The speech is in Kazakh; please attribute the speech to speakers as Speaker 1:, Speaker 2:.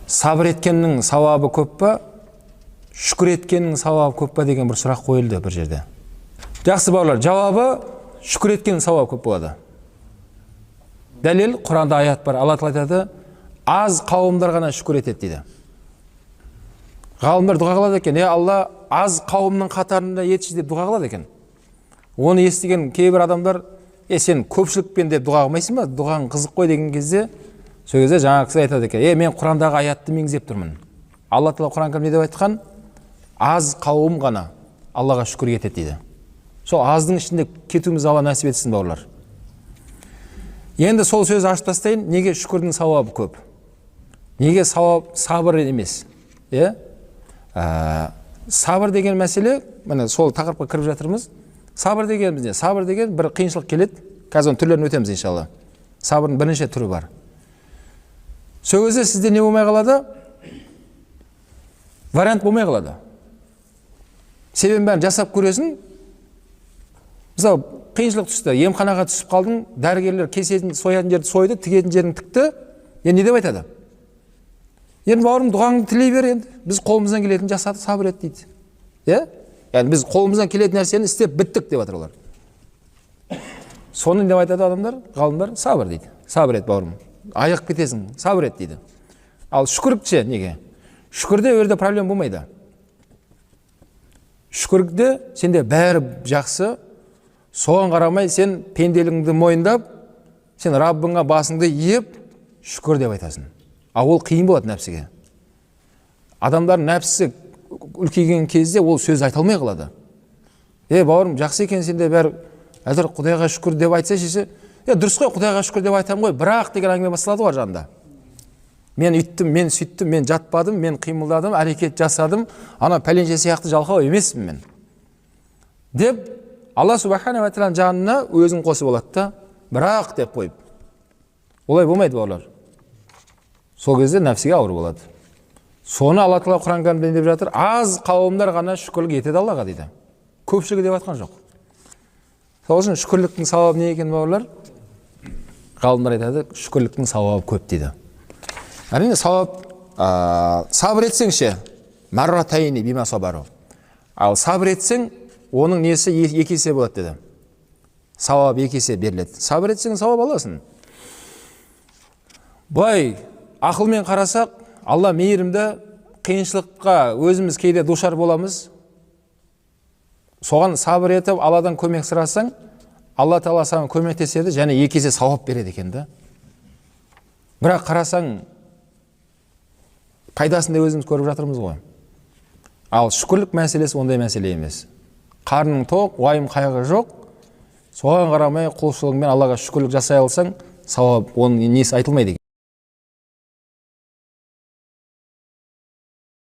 Speaker 1: Сабыр еткеннің сауабы көп па, шүкір еткеннің сауабы көп па деген бір сұрақ қойылды бір жерде. Жақсы, бауырлар, жауабы: шүкір еткеннің сауабы көп болады. Дәлел: Құранда аят бар. Алла Тағала айтады: аз қауымдар ғана шүкір етеді дейді. Ғалымдар дұға қылады екен: «Е, Алла, аз қауымның қатарында етші», – деп дұға қылады екен. Оны естіген кейбір адамдар: «Е, сен көпшілікпен деп дұға қылмайсың ба, дұғаң қызық қой», – деген кезде, сол кезде жаңағы кісі айтады екен: «Е, мен Құрандағы аятты меңзеп тұрмын. Алла Тағала Құран Кәрімде не деп айтқан? Аз қауым ғана Аллаға шүкір етеді дейді. Сол аздың ішінде кетуімізді Алла нәсіп етсін, бауырлар. Енді сол сөзді ашып тастайын. Неге шүкірдің сауабы көп, неге сауап сабыр емес? Иә, сабыр деген мәселе, міне, сол тақырыпқа кіріп жатырмыз. Сабыр дегеніміз не? Сабыр деген бір қиыншылық келеді, қазір оның түрлерін өтеміз, иншалла. Сабырдың бірнеше түрі бар. Сол кезде сізде не болмай қалады? Вариант болмай қалады. Себебін бәрін жасап көресің. Мысалы, қиыншылық түсті, емханаға түсіп қалдың, дәрігерлер кесетін, соятын жерді сойды, тігетін жерін тікті. Енді не деп айтады? «Енді, бауырым, дұғаңды тілей бер, енді біз қолымыздан келетінін жасадық, сабыр ет», – дейді. Иә, яғни біз қолымыздан келетін нәрсені істеп біттік деп жатыр олар. Соны не деп айтады адамдар, ғалымдар? Сабыр дейді. Сабыр ет, бауырым, айығып кетесің, сабыр ет дейді. Ал шүкірлік ше? Неге шүкірде ол жерде проблема болмайды? Шүкірлікте сенде бәрі жақсы, соған қарамай сен пенделігіңді мойындап, сен Раббыңа басыңды иіп, шүкір деп айтасың. Ал ол қиын болады нәпсіге. Адамдардың нәпсісі үлкейген кезде ол сөз айта алмай қалады. «Е, бауырым, жақсы екен сенде бәрі, әзір Құдайға шүкір деп айтса шеше». «Е, дұрыс қой, Құдайға шүкір деп айтамын ғой, бірақ» деген әңгіме басталады ғой ар жағында. Мен үйттім, мен сөйттім, мен жатпадым, мен қимылдадым, әрекет жасадым, ана пәленше сияқты жалқау емеспін мен деп, Алла Субханала Тағаланың жанына өзін қосып алады да, бірақ деп қойып. Олай болмайды, бауырлар. Сол кезде нәпсіге ауыр болады. Соны Алла Тағала Құран Кәрімде не деп жатыр? Аз қауымдар ғана шүкірлік етеді Аллаға дейді, көпшілігі деп жатқан жоқ. Сол үшін шүкірліктің сауабы не екен, бауырлар? Ғалымдар айтады: шүкірліктің сауабы көп дейді. Әрине, сауап. Сабыр етсең ше? Марратайни бима сабару. Ал сабыр етсең, оның несі екі есе болады деді, сауап екі есе беріледі. Сабыр етсең, сауап аласың. Былай ақылмен қарасақ, Алла мейірімді. Қиыншылыққа өзіміз кейде душар боламыз. Соған сабыр етіп, Алладан көмек сұрасаң, Алла Тағала саған көмектеседі және екі есе сауап береді екен да. Бірақ қарасаң, пайдасын да өзіміз көріп жатырмыз ғой. Ал шүкірлік мәселесі ондай мәселе емес. Қарның тоқ, уайым қайғы жоқ, соған қарамай құлшылығыңмен Аллаға шүкірлік жасай алсаң, сауап оның несі айтылмайды екен.